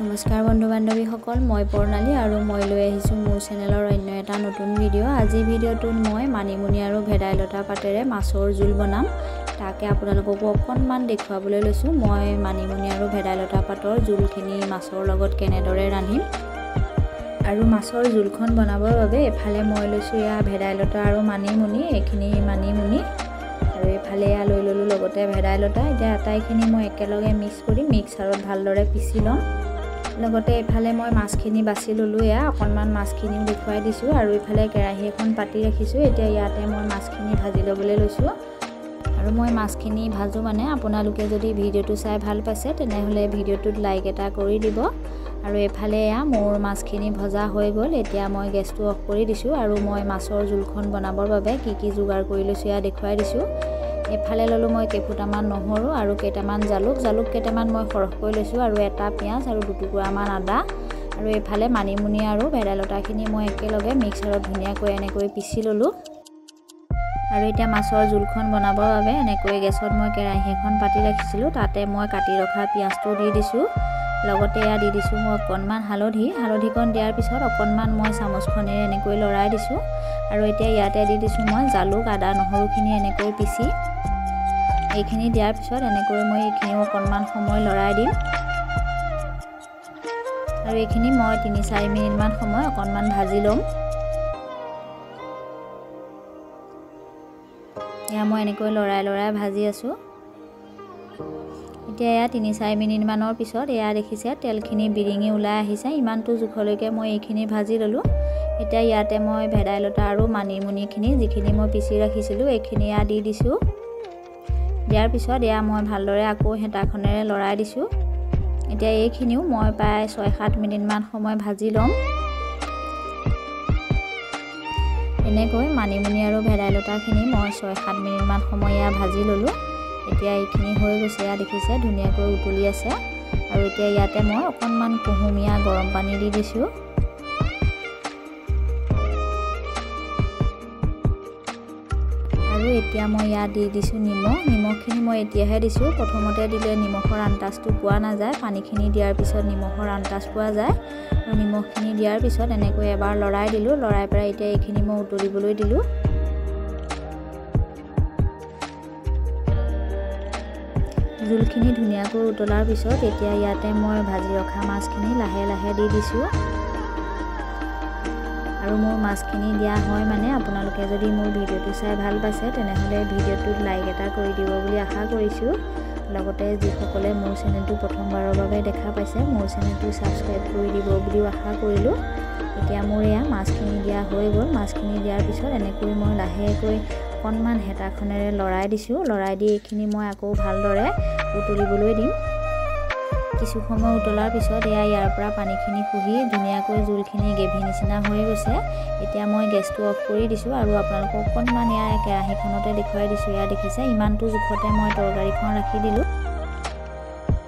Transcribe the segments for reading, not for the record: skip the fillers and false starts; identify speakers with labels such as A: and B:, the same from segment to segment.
A: নমস্কাৰ বন্ধু বান্ধৱীসকল, মই বৰ্ণালী আৰু মই লৈ আহিছোঁ মোৰ চেনেলৰ অন্য এটা নতুন ভিডিঅ'। আজি ভিডিঅ'টোত মই মানিমুনি আৰু ভেদাইলতা পাতেৰে মাছৰ জোল বনাম, তাকে আপোনালোককো অকণমান দেখুৱাবলৈ লৈছোঁ। মই মানিমুনি আৰু ভেদাইলতা পাতৰ জোলখিনি মাছৰ লগত কেনেদৰে ৰান্ধিম আৰু মাছৰ জোলখন বনাবৰ বাবে এফালে মই লৈছোঁ এয়া ভেদাইলতা আৰু মানিমুনি, এইখিনি মানিমুনি আৰু এইফালে এয়া লৈ ল'লোঁ লগতে ভেদাইলতা। এতিয়া আটাইখিনি মই একেলগে মিক্স কৰি মিক্সাৰত ভালদৰে পিচি ল'ম। লগতে এইফালে মই মাছখিনি বাছি ল'লোঁ, এয়া অকণমান মাছখিনিও দেখুৱাই দিছোঁ। আৰু ইফালে কেৰাহী এখন পাতি ৰাখিছোঁ, এতিয়া ইয়াতে মই মাছখিনি ভাজি ল'বলৈ লৈছোঁ। আৰু মই মাছখিনি ভাজোঁ মানে আপোনালোকে যদি ভিডিঅ'টো চাই ভাল পাইছে তেনেহ'লে ভিডিঅ'টোত লাইক এটা কৰি দিব। আৰু এইফালে এয়া মোৰ মাছখিনি ভজা হৈ গ'ল, এতিয়া মই গেছটো অফ কৰি দিছোঁ। আৰু মই মাছৰ জোলখন বনাবৰ বাবে কি কি যোগাৰ কৰি লৈছোঁ এয়া দেখুৱাই দিছোঁ। এইফালে ল'লোঁ মই কেইফুটামান নহৰু আৰু কেইটামান জালুক, জালুক কেইটামান মই সৰহকৈ লৈছোঁ, আৰু এটা পিঁয়াজ আৰু দুটুকুৰামান আদা। আৰু এইফালে মানিমুনি আৰু ভেদাইলতাখিনি মই একেলগে মিক্সাৰত ধুনীয়াকৈ এনেকৈ পিচি ল'লোঁ। আৰু এতিয়া মাছৰ জোলখন বনাবৰ বাবে এনেকৈ গেছত মই কেৰাহী এখন পাতি ৰাখিছিলোঁ, তাতে মই কাটি ৰখা পিঁয়াজটো দি দিছোঁ। লগতে এয়া দি দিছোঁ মই অকণমান হালধি। হালধিকণ দিয়াৰ পিছত অকণমান মই চামুচখনেৰে এনেকৈ লৰাই দিছোঁ। আৰু এতিয়া ইয়াতে দি দিছোঁ মই জালুক, আদা, নহৰুখিনি এনেকৈ পিচি। এইখিনি দিয়াৰ পিছত এনেকৈ মই এইখিনিও অকণমান সময় লৰাই দিম। আৰু এইখিনি মই 3-4 মিনিটমান সময় অকণমান ভাজি ল'ম। এয়া মই এনেকৈ লৰাই লৰাই ভাজি আছোঁ। এতিয়া এয়া 3-4 মিনিটমানৰ পিছত এয়া দেখিছে তেলখিনি বিৰিঙি ওলাই আহিছে। ইমানটো জোখলৈকে মই এইখিনি ভাজি ল'লোঁ। এতিয়া ইয়াতে মই ভেদাইলতা আৰু মানিমুনিখিনি যিখিনি মই পিচি ৰাখিছিলোঁ এইখিনি এয়া দি দিছোঁ। দিয়াৰ পিছত এয়া মই ভালদৰে আকৌ হেতাখনেৰে লৰাই দিছোঁ। এতিয়া এইখিনিও মই প্ৰায় 6-7 মিনিটমান সময় ভাজি ল'ম। এনেকৈ মানিমুনি আৰু ভেদাইলতাখিনি মই 6-7 মিনিটমান সময় এয়া ভাজি ল'লোঁ। এতিয়া এইখিনি হৈ গৈছে, এয়া দেখিছে ধুনীয়াকৈ উতলি আছে। আৰু এতিয়া ইয়াতে মই অকণমান কুহুমীয়া গৰম পানী দি দিছোঁ। আৰু এতিয়া মই ইয়াত দি দিছোঁ নিমখ। নিমখখিনি মই এতিয়াহে দিছোঁ, প্ৰথমতে দিলে নিমখৰ আন্দাজটো পোৱা নাযায়, পানীখিনি দিয়াৰ পিছত নিমখৰ আন্দাজ পোৱা যায়। আৰু নিমখখিনি দিয়াৰ পিছত এনেকৈ এবাৰ লৰাই দিলোঁ। লৰাই পেলাই এতিয়া এইখিনি মই উতলিবলৈ দিলোঁ। জোলখিনি ধুনীয়াকৈ উতলাৰ পিছত এতিয়া ইয়াতে মই ভাজি ৰখা মাছখিনি লাহে লাহে দি দিছোঁ। আৰু মোৰ মাছখিনি দিয়া হয় মানে আপোনালোকে যদি মোৰ ভিডিঅ'টো চাই ভাল পাইছে তেনেহ'লে ভিডিঅ'টোত লাইক এটা কৰি দিব বুলি আশা কৰিছোঁ। লগতে যিসকলে মোৰ চেনেলটো প্ৰথমবাৰৰ বাবে দেখা পাইছে মোৰ চেনেলটো ছাবস্ক্ৰাইব কৰি দিব বুলিও আশা কৰিলোঁ। এতিয়া মোৰ এয়া মাছখিনি দিয়া হৈ গ'ল। মাছখিনি দিয়াৰ পিছত এনেকৈ মই লাহেকৈ অকণমান হেতাখনেৰে লৰাই দিছোঁ। লৰাই দি এইখিনি মই আকৌ ভালদৰে উতলিবলৈ দিম। কিছু সময় উতলাৰ পিছত এয়া ইয়াৰ পৰা পানীখিনি শুহি ধুনীয়াকৈ জোলখিনি গ্ৰেভি নিচিনা হৈ গৈছে। এতিয়া মই গেছটো অফ কৰি দিছোঁ। আৰু আপোনালোকক অকণমান ইয়াৰ কেৰাহীখনতে দেখুৱাই দিছোঁ। এয়া দেখিছে ইমানটো জোখতে মই তৰকাৰীখন ৰাখি দিলোঁ।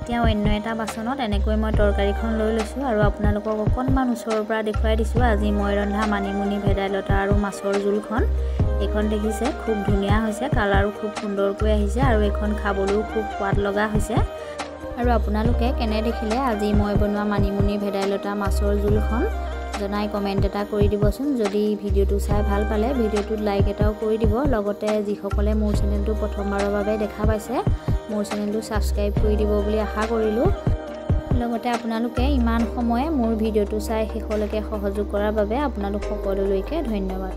A: এতিয়া অন্য এটা বাচনত এনেকৈ মই তৰকাৰীখন লৈ লৈছোঁ আৰু আপোনালোকক অকণমান ওচৰৰ পৰা দেখুৱাই দিছোঁ। আজি মই ৰন্ধা মানিমুনি, ভেদাইলতা আৰু মাছৰ জোলখন এইখন দেখিছে খুব ধুনীয়া হৈছে, কালাৰো খুব সুন্দৰকৈ আহিছে আৰু এইখন খাবলৈও খুব সোৱাদ লগা হৈছে। আৰু আপোনালোকে কেনে দেখিলে আজি মই বনোৱা মানিমুনি, ভেদাইলতা, মাছৰ জোলখন জনাই কমেণ্ট এটা কৰি দিবচোন। যদি ভিডিঅ'টো চাই ভাল পালে ভিডিঅ'টোত লাইক এটাও কৰি দিব। লগতে যিসকলে মোৰ চেনেলটো প্ৰথমবাৰৰ বাবে দেখা পাইছে মোৰ চেনেলটো ছাবস্ক্ৰাইব কৰি দিব বুলি আশা কৰিলোঁ। লগতে আপোনালোকে ইমান সময়ে মোৰ ভিডিঅ'টো চাই শেষলৈকে সহযোগ কৰাৰ বাবে আপোনালোক সকলোলৈকে ধন্যবাদ।